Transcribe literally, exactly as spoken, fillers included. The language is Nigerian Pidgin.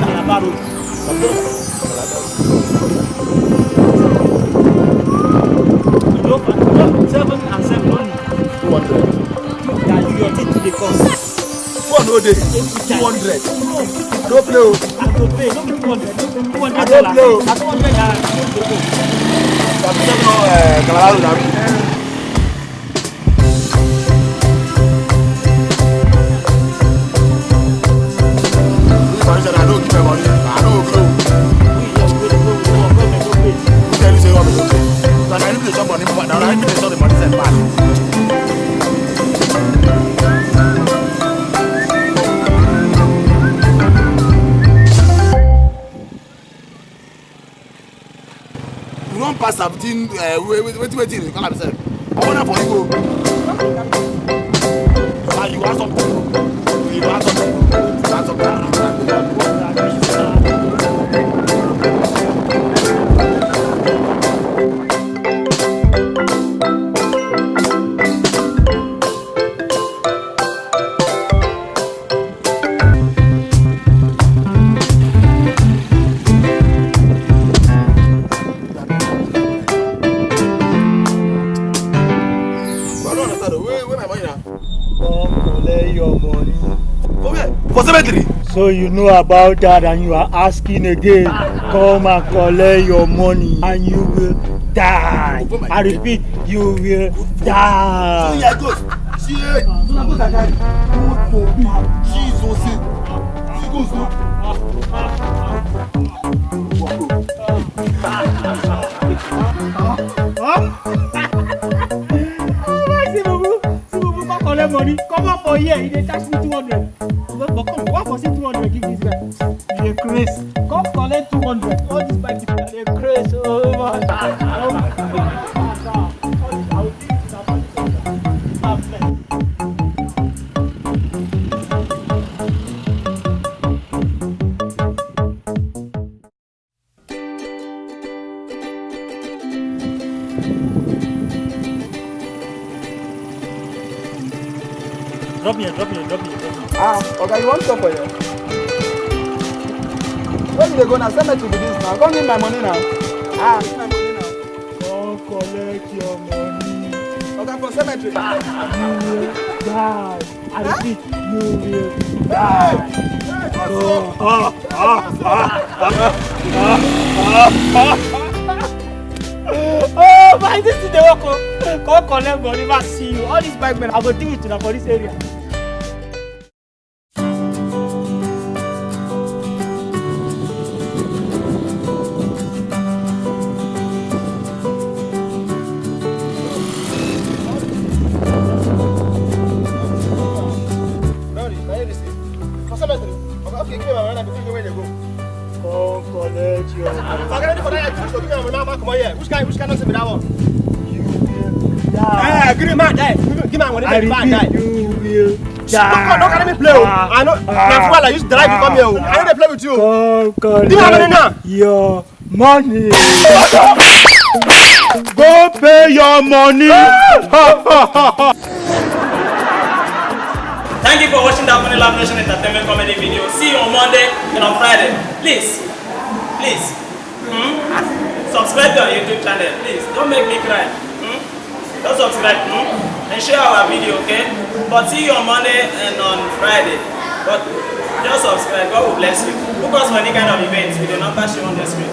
Calabar Road. You know, you know, seven and seven, no need. Two hundred. You, that you, your thing dey cost. One no dey. Two hundred. No. I don't play o. I go pay. No be two hundred. Two hundred I don't play o. Na two hundred naira. Seven, uh, Calabar Road, abi? We don pass seventeen, uh, wait, wait, wait, wait, wait, call am sef. I wanna for you. Ah, you want something? You want something? You want something? I don't understand o. Where, where my money now? Come collect your money. For where? For cemetery? So you know about that and you are asking again. Come and collect your money and you will die. I repeat, you will die. See, I go. See, hey. Jesus, see. See, go, see. Come collect money. Come out for here. You dey charge me two hundred. But come, what for see two hundred give this guy? You dey craze. Come collect two hundred. All these bike people dey craze. Oh, man. Drop me, drop me, drop me, drop me. Ah, okay, you want to for you? Where did they go now? Cemetery be this now. Come give my money now. Ah, give my money now. Come collect your money. Okay, for cemetery. You will die. I repeat, you will die. Hey! Hey, what's up? Oh, my, this is the work. Come collect money, ma see you. All these bike men, I go deal with you now for this area. Brother, na you dey see? For cemetery. Okay, okay, give me my money, I go take you where they go. Come collect your money. If I get ready for that, you go give me my money, come here. Which kind, which kind nonsense be that one? You will die. Eh, give me my die. Give me my money, I repeat, die. You will die. Don't, don't carry me play o. I know. Ah, na fool I use drive you come here o. I no dey play with you o. Come collect your money. Go pay your money. Thank you for watching that Money Lab Nation Entertainment comedy video. See you on Monday and on Friday. Please, please, hmm? Subscribe to our YouTube channel. Please, don't make me cry. Hmm? Just subscribe, hmm? And share our video, okay? But see you on Monday and on Friday. But just subscribe. God will bless you. Book us for any kind of events with the number shown on the screen.